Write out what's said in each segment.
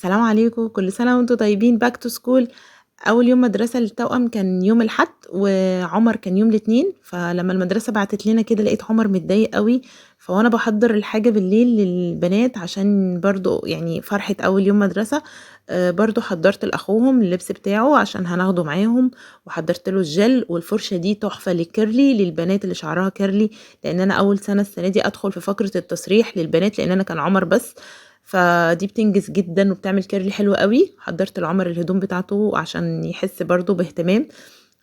السلام عليكم، كل سنة وانتم طيبين. back to school. أول يوم مدرسة للتوأم كان يوم الأحد، وعمر كان يوم الاثنين. فلما المدرسة بعتت لنا كده لقيت عمر متضايق قوي، فوانا بحضر الحاجة بالليل للبنات عشان برضو يعني فرحة أول يوم مدرسة، برضو حضرت لأخوهم اللبس بتاعه عشان هناخده معاهم، وحضرت له الجل والفرشة دي تحفة لل curly للبنات اللي شعرها curly، لأن أنا أول سنة السنة دي أدخل في فقرة التسريح للبنات لأن أنا كان عمر بس، فدي بتنجز جدا وبتعمل curly حلو قوي. حضرت لعمر الهدوم بتاعته عشان يحس برضو باهتمام.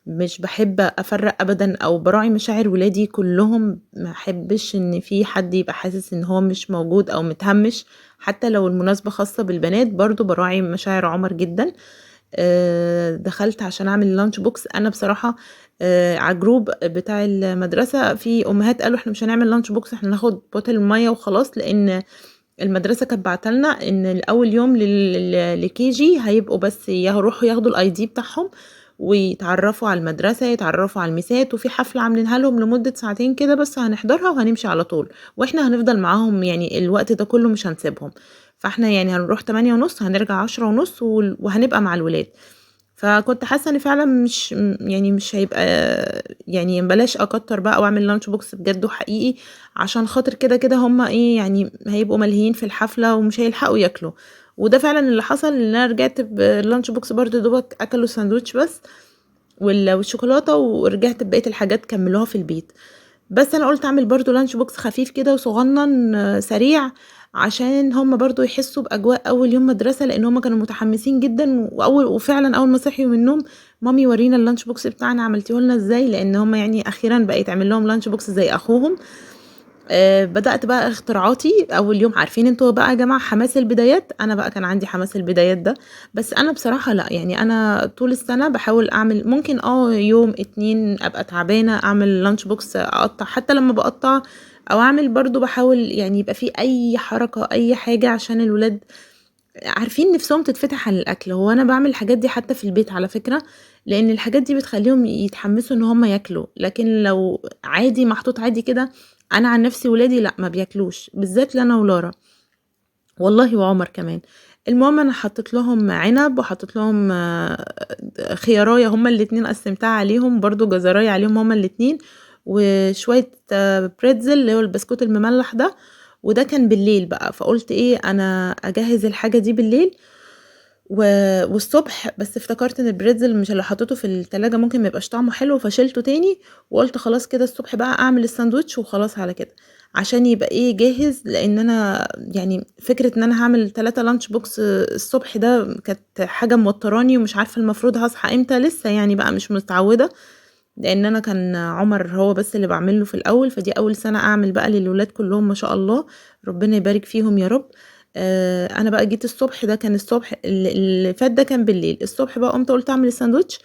مش بحب افرق ابدا او براعي مشاعر ولادي كلهم، ما احبش ان في حد يبقى حاسس ان هو مش موجود او متهمش، حتى لو المناسبة خاصة بالبنات برضو براعي مشاعر عمر جدا. دخلت عشان اعمل lunch box. انا بصراحة على ال group بتاع المدرسة في امهات قالوا احنا مش هنعمل lunch box، احنا ناخد bottle مية وخلاص، لان المدرسة كانت بعتلنا ان الاول يوم ل KG هيبقوا بس يروحوا ياخدوا ال ID بتاعهم ويتعرفوا على المدرسة، يتعرفوا على الميسات، وفي حفلة عاملينها لهم لمدة ساعتين كده بس هنحضرها وهنمشي على طول، واحنا هنفضل معاهم يعني الوقت ده كله مش هنسيبهم. فاحنا يعني هنروح 8:30 هنرجع 10:30 وهنبقى مع الولاد. فكنت حاسة ان فعلا مش يعني مش هيبقى يعني بلاش اكتر بقى واعمل lunch box بجد وحقيقي، عشان خاطر كده كده هما ايه يعني هيبقوا ملهيين في الحفلة ومش هيلحقوا ياكلوا. وده فعلا اللي حصل، ان انا رجعت بال lunch box برضو دوبك اكلوا ساندوتش بس والشوكولاتة، ورجعت بقية الحاجات كملوها في البيت. بس انا قلت اعمل برضو lunch box خفيف كده وصغنن سريع عشان هم برضو يحسوا باجواء اول يوم مدرسة، لان هم كانوا متحمسين جدا. وفعلا اول ما صحيوا من النوم مامي ورينا ال lunch box بتاعنا عملتيه لنا ازاي، لان هم يعني اخيرا بقى يتعمل لهم lunch box زي اخوهم. بدأت بقى اختراعاتي اول يوم. عارفين انتوا بقى يا جماعة حماس البدايات، انا بقى كان عندي حماس البدايات ده، بس انا بصراحة لا، يعني انا طول السنة بحاول اعمل، ممكن يوم 2 ابقى تعبانة اعمل lunch box اقطع، حتى لما بقطع او اعمل برضو بحاول يعني يبقى في اي حركة اي حاجة عشان الولاد عارفين نفسهم تتفتح على الاكل. هو انا بعمل الحاجات دي حتى في البيت على فكرة، لان الحاجات دي بتخليهم يتحمسوا ان هم ياكلوا، لكن لو عادي محطوط عادي كده، انا عن نفسي ولادي لا ما بياكلوش، بالذات لانا ولارا والله وعمر كمان. المهم انا حطيت لهم عنب وحطيت لهم خيارايه هما الاتنين، قسمتها عليهم برضو جزرايه عليهم هما الاتنين، وشوية pretzel اللي هو البسكوت المملح ده. وده كان بالليل بقى، فقلت ايه انا اجهز الحاجة دي بالليل والصبح، بس افتكرت ان ال pretzel مش اللي حطيته في التلاجة ممكن ما يبقاش طعمه حلو، فشيلته تاني وقلت خلاص كده الصبح بقى اعمل الساندوتش وخلاص على كده عشان يبقى ايه جاهز. لان انا يعني فكرة ان انا هعمل 3 lunch box الصبح ده كانت حاجة موتراني، ومش عارفة المفروض هصحى امتى لسه، يعني بقى مش متعودة، لان انا كان عمر هو بس اللي بعمله في الاول، فدي اول سنة اعمل بقى للولاد كلهم ما شاء الله ربنا يبارك فيهم يا رب. انا بقى جيت الصبح، ده كان الصبح اللي فات، ده كان بالليل. الصبح بقى قمت قلت اعمل الساندوتش،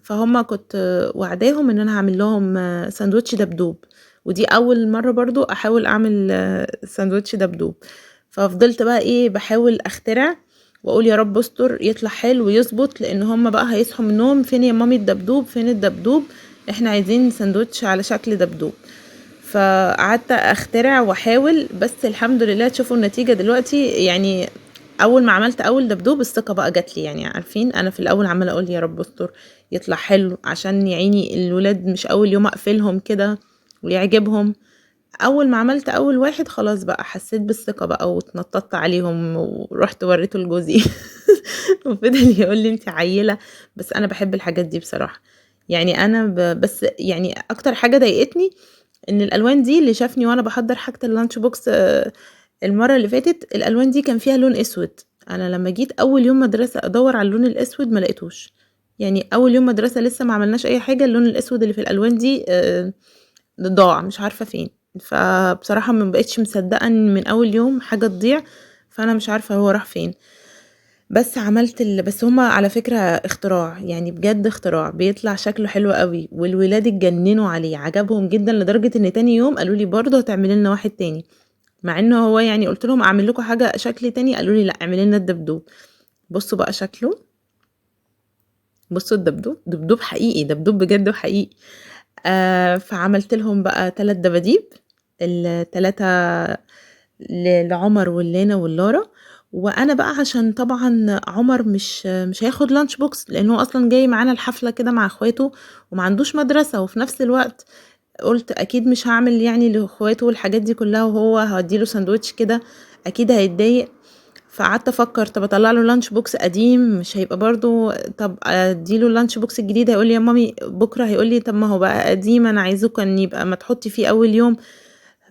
فهم كنت وعداهم ان انا هعمل لهم ساندوتش دبدوب، ودي اول مرة برضو احاول اعمل ساندوتش دبدوب. ففضلت بقى ايه بحاول اخترع واقول يا رب استر يطلع حلو ويظبط، لان هم بقى هيصحوا من النوم فين يا مامي الدبدوب، فين الدبدوب، احنا عايزين ساندوتش على شكل دبدوب. فقعدت اخترع واحاول، بس الحمد لله تشوفوا النتيجة دلوقتي. يعني اول ما عملت اول دبدوب الثقة بقى جات لي، يعني عارفين انا في الاول عمالة اقول يا رب استر يطلع حلو عشان يعيني الولاد مش اول يوم اقفلهم كده ويعجبهم. اول ما عملت اول واحد خلاص بقى حسيت بالثقة بقى واتنططت عليهم ورحت وريته لجوزي وفضل يقول لي انت عيلة، بس انا بحب الحاجات دي بصراحة. يعني انا بس يعني اكتر حاجة ضايقتني ان الالوان دي، اللي شافني وانا بحضر حاجة ال lunch box المرة اللي فاتت، الالوان دي كان فيها لون اسود. انا لما جيت اول يوم مدرسة ادور على اللون الاسود ما لقيتوش، يعني اول يوم مدرسة لسه ما عملناش اي حاجة، اللون الاسود اللي في الالوان دي ضاع مش عارفة فين. فبصراحة ما بقتش مصدقة ان من اول يوم حاجة تضيع، فانا مش عارفة هو راح فين. بس عملت بس هما على فكرة اختراع، يعني بجد اختراع، بيطلع شكله حلو قوي، والولاد اتجننوا عليه عجبهم جدا، لدرجة ان تاني يوم قالوا لي برضه هتعملي لنا واحد تاني، مع انه هو يعني قلت لهم اعمل لكم حاجة شكل تاني، قالوا لي لا اعملي لنا الدبدوب. بصوا بقى شكله، بصوا الدبدوب، دبدوب حقيقي، دبدوب بجد وحقيقي. فعملت لهم بقى 3 دباديب، ال3 لعمر واللانا واللارا، وأنا بقى عشان طبعًا عمر مش هياخد lunch box، لأن هو أصلًا جاي معانا الحفلة كده مع اخواته وما عندوش مدرسة، وفي نفس الوقت قُلت أكيد مش هاعمل يعني لاخواته والحاجات دي كلها وهو هادّي له ساندوتش كده أكيد هيتضايق. فقعدت أفكر طب أطلّع له lunch box قديم مش هيبقى برضه، طب أدّي له الlunch box الجديد هيقول لي يا مامي بكرة، هيقول لي طب ما هو بقى قديم أنا عايزه كان يبقى ما تحطي فيه أول يوم.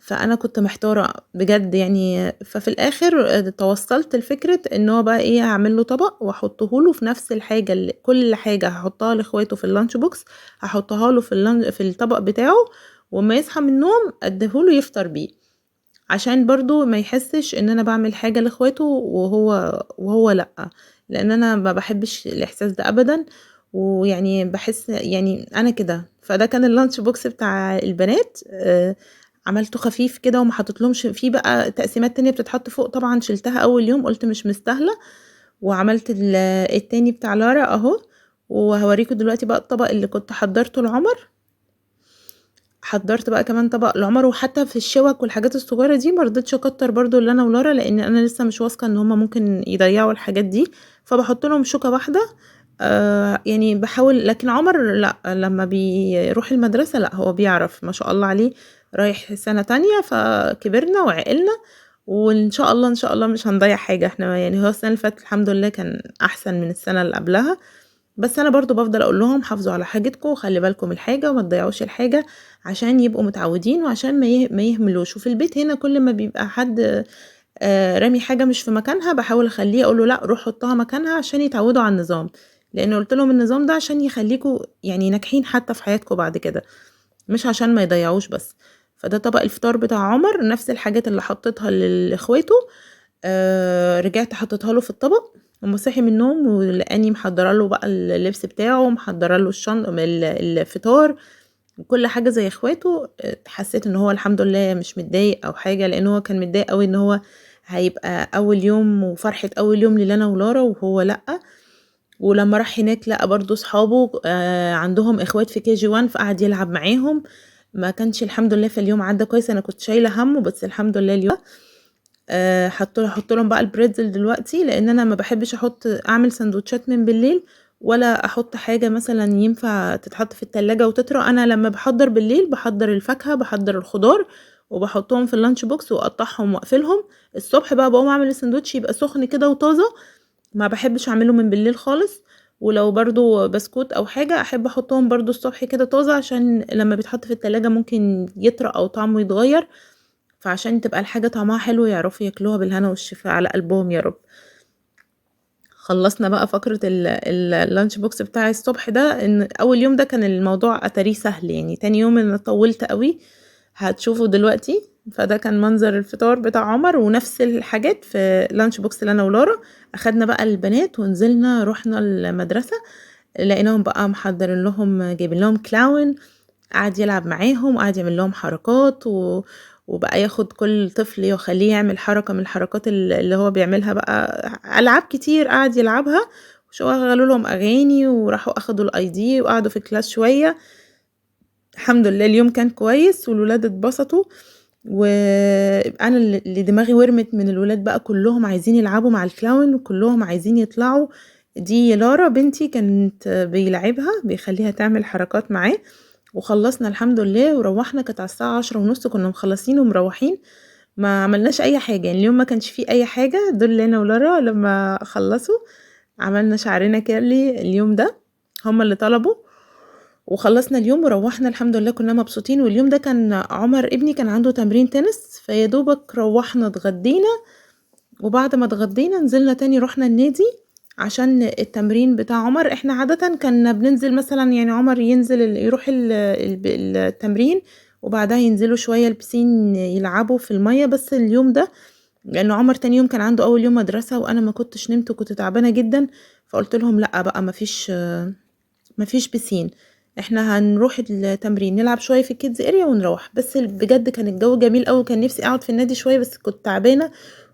فأنا كنت محتارة بجد يعني. ففي الآخر توصلت لفكرة إن هو بقى إيه، هاعمل له طبق وأحطه له في نفس الحاجة اللي كل حاجة هاحطها لاخواته في الlunch box هاحطها له في الطبق بتاعه، وأما يصحى من النوم أديه له يفطر بيه، عشان برضو ما يحسش إن أنا بعمل حاجة لاخواته وهو لأ، لأن أنا ما بحبش الإحساس ده أبدا، ويعني بحس يعني أنا كده. فده كان ال lunch box بتاع البنات، عملته خفيف كده وما حطيتلهمش فيه بقى تقسيمات تانية بتتحط فوق، طبعا شلتها أول يوم قلت مش مستاهلة. وعملت التاني بتاع لارا أهو، وهوريكم دلوقتي بقى الطبق اللي كنت حضرته لعمر. حضرت بقى كمان طبق لعمر، وحتى في الشوك والحاجات الصغيرة دي ما رضيتش اكتر برضو اللي انا ولارا، لان انا لسه مش واثقة ان هما ممكن يضيعوا الحاجات دي، فبحط لهم شوكة واحدة، يعني بحاول. لكن عمر لا، لما بيروح المدرسة لا هو بيعرف ما شاء الله عليه، رايح سنة تانية فكبرنا وعقلنا، وان شاء الله ان شاء الله مش هنضيع حاجة احنا. يعني هو السنة اللي فاتت الحمد لله كان احسن من السنة اللي قبلها، بس انا برضو بفضل اقول لهم حافظوا على حاجتكم وخلي بالكم الحاجة وما تضيعوش الحاجة، عشان يبقوا متعودين وعشان ما يهملوش. وفي البيت هنا كل ما بيبقى حد رامي حاجة مش في مكانها بحاول اخليه اقول له لا روح حطها مكانها، عشان يتعودوا على النظام، لان قلت لهم النظام ده عشان يخليكم يعني ناجحين حتى في حياتكم بعد كده، مش عشان ما يضيعوش بس. فده طبق الفطار بتاع عمر، نفس الحاجات اللي حطيتها لاخواته، رجعت حطيتها له في الطبق. لما صحي من النوم ولقاني محضرة له بقى اللبس بتاعه، ومحضره له الفطار وكل حاجة زي اخواته، حسيت ان هو الحمد لله مش متضايق او حاجة، لان هو كان متضايق قوي ان هو هيبقى اول يوم وفرحه اول يوم للانا ولارا وهو لا. ولما راح هناك لقى برضو صحابه، عندهم اخوات في KG 1، فقعد يلعب معاهم. ما كانش الحمد لله في اليوم عدى كويس، انا كنت شايله همه، بس الحمد لله اليوم حط لهم بقى ال pretzel دلوقتي، لان انا ما بحبش اعمل سندوتشات من بالليل، ولا احط حاجة مثلا ينفع تتحط في التلاجة وتطرى. انا لما بحضر بالليل بحضر الفاكهة، بحضر الخضار، وبحطهم في ال lunch box واقطعهم واقفلهم. الصبح بقى بقوم اعمل السندوتش يبقى سخن كده وطازه، ما بحبش اعمله من بالليل خالص. ولو برضو بسكوت او حاجة احب احطهم برضو الصبح كده طازة، عشان لما بيتحط في التلاجة ممكن يطرى او طعمه يتغير، فعشان تبقى الحاجة طعمها حلو يعرفوا ياكلوها بالهنا والشفا على قلبهم يا رب. خلصنا بقى فقرة ال lunch box بتاع الصبح ده. ان اول يوم ده كان الموضوع اتاريه سهل يعني، تاني يوم انا طولت قوي هتشوفوا دلوقتي. فده كان منظر الفطار بتاع عمر، ونفس الحاجات في lunch box اللي انا ولارا. اخدنا بقى البنات ونزلنا رحنا المدرسة، لقيناهم بقى محضرين لهم، جايبين لهم clown، قعد يلعب معاهم وقعد يعمل لهم حركات، وبقى ياخد كل طفل يخليه يعمل حركة من الحركات اللي هو بيعملها بقى، ألعاب كتير قعد يلعبها، وشغلوا لهم أغاني، وراحوا أخدوا ال ID وقعدوا في class شوية. الحمد لله اليوم كان كويس والولاد اتبسطوا، وانا اللي دماغي ورمت من الولاد بقى، كلهم عايزين يلعبوا مع ال clown وكلهم عايزين يطلعوا. دي لارا بنتي كانت بيلعبها، بيخليها تعمل حركات معاه. وخلصنا الحمد لله وروحنا، كانت على الساعة 10:30 كنا مخلصين ومروحين، ما عملناش أي حاجة يعني، اليوم ما كانش فيه أي حاجة. دول لانا ولارا لما خلصوا عملنا شعرنا curly اليوم ده، هما اللي طلبوا، وخلصنا اليوم وروحنا الحمد لله كنا مبسوطين. واليوم ده كان عمر ابني كان عنده تمرين تنس، فيا دوبك روحنا اتغدينا، وبعد ما اتغدينا نزلنا تاني رحنا النادي عشان التمرين بتاع عمر. احنا عادة كنا بننزل مثلا، يعني عمر ينزل يروح التمرين وبعدها ينزلوا شوية البسين يلعبوا في المية، بس اليوم ده لأن عمر تاني يوم كان عنده أول يوم مدرسة وأنا ما كنتش نمت وكنت تعبانة جدا، فقلت لهم لأ بقى مفيش بسين، احنا هنروح التمرين نلعب شوية في ال kids area ونروح. بس بجد كان الجو جميل قوي، وكان نفسي اقعد في النادي شوية بس كنت تعبانة،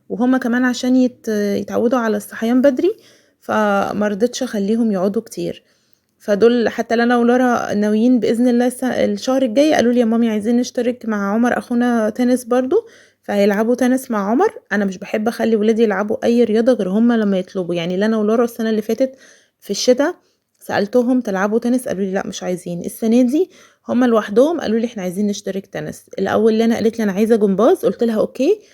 وهما كمان عشان يتعودوا على الصحيان بدري فما رضيتش اخليهم يقعدوا كتير. فدول حتى لانا ولارا ناويين باذن الله الشهر الجاي، قالوا لي يا مامي عايزين نشترك مع عمر اخونا تنس برضو، فهيلعبوا تنس مع عمر. انا مش بحب اخلي ولادي يلعبوا اي رياضة غير هما لما يطلبوا، يعني لانا ولارا السنة اللي فاتت في الشتاء سالتهم تلعبوا تنس، قالوا لي لا مش عايزين. السنة دي هما لوحدهم قالوا لي احنا عايزين نشترك تنس. الاول لانا قالت لي انا عايزه جمباز، قلت لها okay،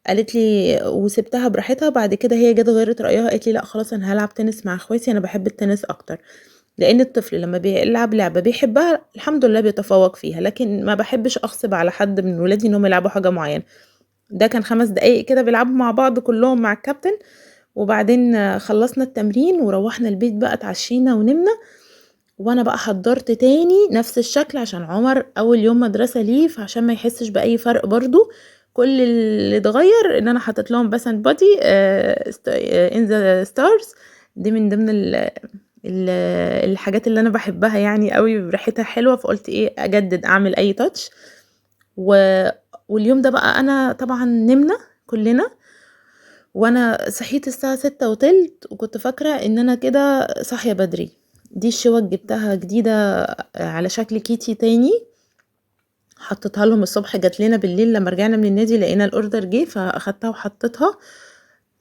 قالت لي وسبتها براحتها. بعد كده هي جت غيرت رايها، قالت لي لا خلاص انا هلعب تنس مع اخواتي، انا بحب التنس اكتر. لان الطفل لما بيلعب لعبه بيحبها الحمد لله بيتفوق فيها، لكن ما بحبش اغصب على حد من ولادي انهم يلعبوا حاجة معينة. ده كان 5 دقايق كده بيلعبوا مع بعض كلهم مع الكابتن، وبعدين خلصنا التمرين وروحنا البيت بقى، اتعشينا ونمنا. وانا بقى حضرت تاني نفس الشكل عشان عمر اول يوم مدرسه ليه، فعشان ما يحسش باي فرق برضو. كل اللي اتغير ان انا حطيت لهم Bath and Body in the stars، دي من ضمن الحاجات اللي انا بحبها يعني قوي، ريحتها حلوة، فقلت ايه اجدد اعمل اي touch. واليوم ده بقى انا طبعا نمنا كلنا، وانا صحيت الساعة 6:20، وكنت فاكره ان انا كده صاحية بدري. دي الشوك جبتها جديدة على شكل كيتي تاني، حطيتها لهم الصبح، جات لنا بالليل لما رجعنا من النادي لقينا ال order جه، فاخدتها وحطيتها.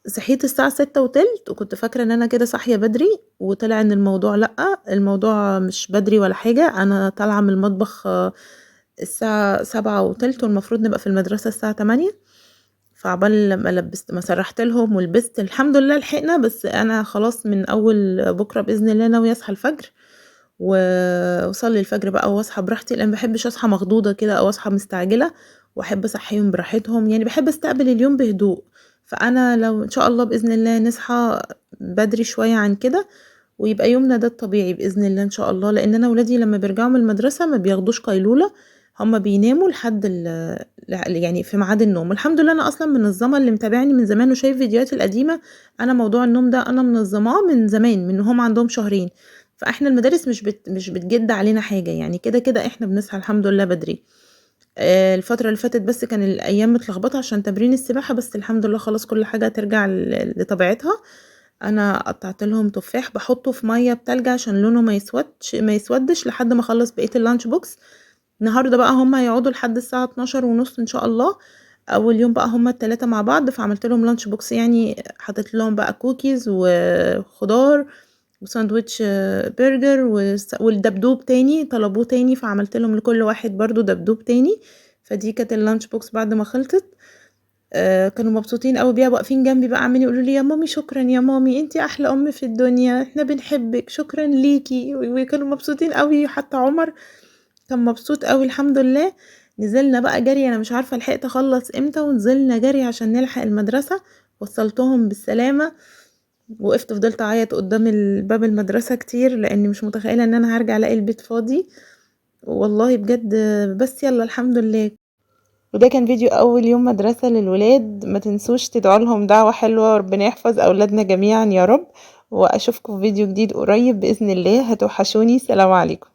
صحيت الساعة 6:20 وكنت فاكرة ان انا كده صاحية بدري، وطلع ان الموضوع لأ، الموضوع مش بدري ولا حاجة. انا طالعة من المطبخ الساعة 7:20، والمفروض نبقى في المدرسة الساعة 8. فعبال لما لبست ما سرحت لهم ولبست، الحمد لله لحقنا. بس انا خلاص من اول بكرة بإذن الله ناوية اصحى الفجر واصلي الفجر بقى واصحى براحتي، لان ما بحبش اصحى مخضوضة كده او اصحى مستعجلة، واحب اصحيهم براحتهم، يعني بحب استقبل اليوم بهدوء. فانا لو ان شاء الله باذن الله نصحى بدري شوية عن كده، ويبقى يومنا ده الطبيعي باذن الله ان شاء الله. لان انا ولادي لما بيرجعوا من المدرسة ما بياخدوش قيلولة، هما بيناموا لحد يعني في ميعاد النوم. والحمد لله انا اصلا منظمة، اللي متابعني من زمان وشايف فيديوهاتي القديمة، انا موضوع النوم ده انا منظماه من زمان، من هم عندهم شهرين. فاحنا المدارس مش بتجد علينا حاجة، يعني كده كده احنا بنصحى الحمد لله بدري. الفترة اللي فاتت بس كان الأيام متلخبطة عشان تمرين السباحة، بس الحمد لله خلاص كل حاجة ترجع لطبيعتها. أنا قطعت لهم تفاح بحطه في مية بتلج عشان لونه ما يسودش لحد ما أخلص بقية ال lunch box. النهاردة بقى هم هيقعدوا لحد الساعة 12:30 إن شاء الله. أول يوم بقى هم التلاتة مع بعض، فعملت لهم lunch box، يعني حطيت لهم بقى كوكيز وخضار وساندويتش برجر والدبدوب تاني طلبوه تاني، فعملت لهم لكل واحد برضو دبدوب تاني. فدي كانت ال lunch box بعد ما خلصت. كانوا مبسوطين قوي بيها، واقفين جنبي بقى عمالين يقولوا لي يا مامي شكرا يا مامي، انتي احلى ام في الدنيا، احنا بنحبك، شكرا ليكي. وكانوا مبسوطين قوي، حتى عمر كان مبسوط قوي الحمد لله. نزلنا بقى جري، انا مش عارفه لحقت اخلص امتى، ونزلنا جري عشان نلحق المدرسة. وصلتهم بالسلامة، وقفت فضلت اعيط قدام باب المدرسة كتير، لاني مش متخيله ان انا هرجع الاقي البيت فاضي والله بجد. بس يلا الحمد لله. وده كان فيديو اول يوم مدرسه للولاد. ما تنسوش تدعوا لهم دعوه حلوة، وربنا يحفظ اولادنا جميعا يا رب. واشوفكم في فيديو جديد قريب باذن الله. هتوحشوني. سلام عليكم.